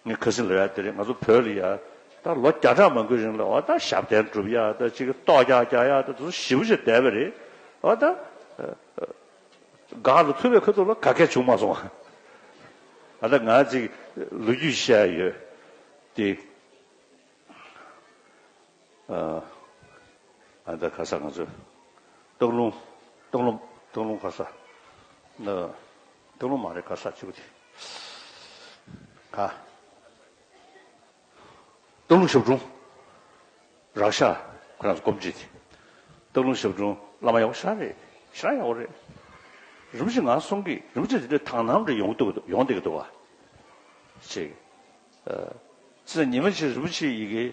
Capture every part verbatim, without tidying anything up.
ངས་ཁ་སང་ལབ་ཡ་དེ་རེད། ང་ཚོ་བོད་ལ་ཡ་ད་ལོ་བརྒྱ་ཕྲག་མང་པོའི་རིང་ལ་འོ་ད་ཞབས་བརྟན་སྒྲུབ་ཡ་ད་ཅིག་གཏོ་རྒྱག་རྒྱག་ཡ་ད་དེ་ཚོ་ཞེ་པོ་ཅིག་བསྡད་པ་རེད། འོ་ད་འགག་ལ་ཐུག་པའི་ཁ་ཐུག་ལ་ག་གེ་བྱུང་མ་སོང་། ཨ་ད་ང་ཅིག་ལོ་རྒྱུས་བཤད་ཡ་ཡོད་དེ། ཨ་ཨ་ད་ཁ་ས་ང་ཚོ་སྟག་ལུང་སྟག་ལུང་སྟག་ལུང་ཁ་ས་ན་སྟག་ལུང་མ་རེད། ཁ་ས་གཅིག་པུ་དེ་ག་སྟག་ལུང་ཞབས་དྲུང་རག་ཤག་ཁོ་རང་ཚོ་སྐོམ་བྱེད་དེ། སྟག་ལུང་ཞབས་དྲུང་བླ་མ་ཡག་པོ་ཞེ་དྲག་རེད། ཞེ་དྲག་ཡག་པོ་རེད། རིན་པོ་ཆེ་ང་གསུང་གི་རིན་པོ་ཆེ་དེ་འདྲ་དང་ནང་འདྲ་ཡོང་འདུག་ཡོང་བསྡད་ཀྱི་འདུག་བ། ཅིག་ཙི་ཉི་མ་ཅིག་རིན་པོ་ཆེ་ཡི་གེ་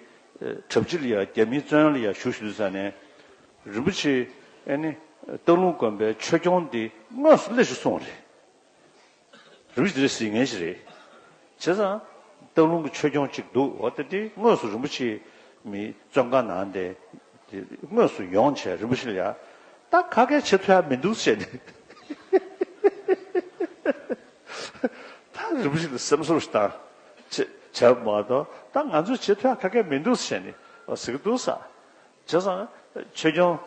གྲབས་ཅི་ལ་ཡ་རྒྱ་མིའི་བཙོན་ལ་ཡ་བཞུགས་བཞུགས་ཙ་ནས་རིན་པོ་ཆེ་ཨེ་ནི་སྟག་ལུང་དགོན་པའི་ཆོས་སྐྱོང་འདི་དངོས་སུ་སླེབས་ཤིག་གསུངས་རེད། རིན་པོ་ཆེ་དེ་གཟིགས་མཁན་ཞིག་རེད། བྱས་ཙང་སྟག་ལུང་གི་ཆོས་སྐྱོང་ཅིག་འདུག་འོ་དེ་དེ་དངོས་སུ་རིན་པོ་ཆེ་མི་བཙོན་ཁང་ནང་དེ་དེ་དངོས་སུ་ཡོང་བྱས་རིན་པོ་ཆེ་ལ་ཡ་ད་ག་གེ་བྱེད་ཐུབ་ཡ་མི་འདུག་ཟེར་ནས། ད་རིན་པོ་ཆེ་ལ་སེམས་གསོ་ཞིག་བཏང་བྱས་བྱས་པ་མ་གཏོགས་ད་ང་ཚོས་བྱེད་ཐུབ་ཡ་ག་གེ་མི་འདུག་ཟེར་ནས་ཟེར་གི་འདུག་ས། བྱས་ཙང་ཆོས་སྐྱོང་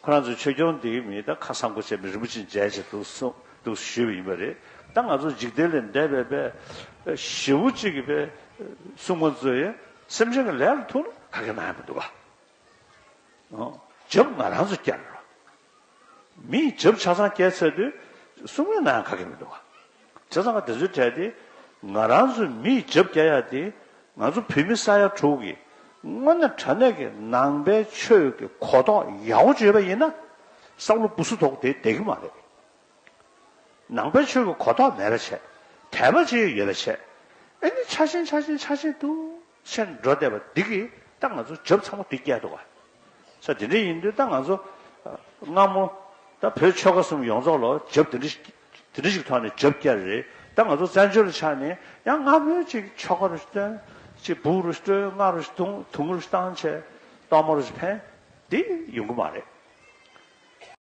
ཁོ་རང་ཚོའི་ཆོས་སྐྱོང་འདིའི་མི་ད་ཁ་སང་པོ་བྱས་མི་རིན་པོ་ཆེ་མཇལ་བྱས་འདུག་གསུངས་འདུག་ཞུས་པ་ཡིན་པ་རེད། ད་ང་ཚོ་འཇིག་རྟེན་ལས་འདས་པའི་པའི་ཞེ་པོ་གཅིག་གི་པའི་སྲུང་མ་ཚོས་སེམས་ཅན་གྱི་ལས་ལ་ཐུག་ན་ག་གེ་གནང་ཡ་མི་འདུག་ག་རྒྱབ་ང་རང་ཚོ་བསྐྱལ་རོགས། མིས་རྒྱབ་ཆ་ཚང་བསྐྱལ་ཚར་དུས་སྲུང་མས་གནང་ཡ་ག་གེ་མི་འདུག་ག་བྱས་ཙང་ང་དེ་ཚོའི་གྲས་དེ་ང་རང་ཚོའི་མིས་རྒྱབ་བསྐྱལ་ཡ་དེ་ང་ཚོ་བོད་མི་ས་ཡ་དྲུག་གིས་དངོས་གནས་དྲང་གནས་ཀྱི་ནང་པའི་ཆོས་ཀྱི་གོ་རྟོགས་ཡག་པོ་ཅིག་ཡོད་པ་ཡིན་ན་བསམ་བློ་སྦུ་སུ་དོག་དེ་བསྡད་ཀྱི་མ་རེད། ནང་པའི་ཆོས་ཀྱི་གོ་རྟོགས་མེད་པ་བྱས། དད་པ་ཅིག་ཡོད་པ་བྱས། ཨེ་ནི་ཆ་ཤས་ཆ་ཤས་ཆ་ཤས་འདུག་ཤེས་འགྲོ་བསྡད་པ་འདི་གིས་ད་ང་ཚོ་རྒྱབ་ཚང་མ་འདི་བསྐྱལ་འདུག་ག་ས་དེ་འདྲ་ཡིན་དུས་ད་ང་ཚོ་སྔ་མོ་ད་བོད་ཆོལ་ཁ་གསུམ་ཡོངས་རྫོགས་ལ་རྒྱབ་དེ་འདྲ་ཞིག་དེ་འདྲ་ཞིག་ཐོག་ནས་རྒྱབ་བསྐྱལ་རེད། ད་ང་ཚོ་བཙན་བྱོལ་ལ་ཆགས་ནས་ཡང་སྔ་མོའི་ཅིག་ཆོལ་ཁ་རུ་བཏོན་ཅིག་སྦུག་རུ་བཏོན་རྔ་རུ་བརྡུང་དུང་རུ་བཏང་བྱས་གཏོར་མ་རུ་འཕེན་འདི་ཡོང་གི་མ་རེད།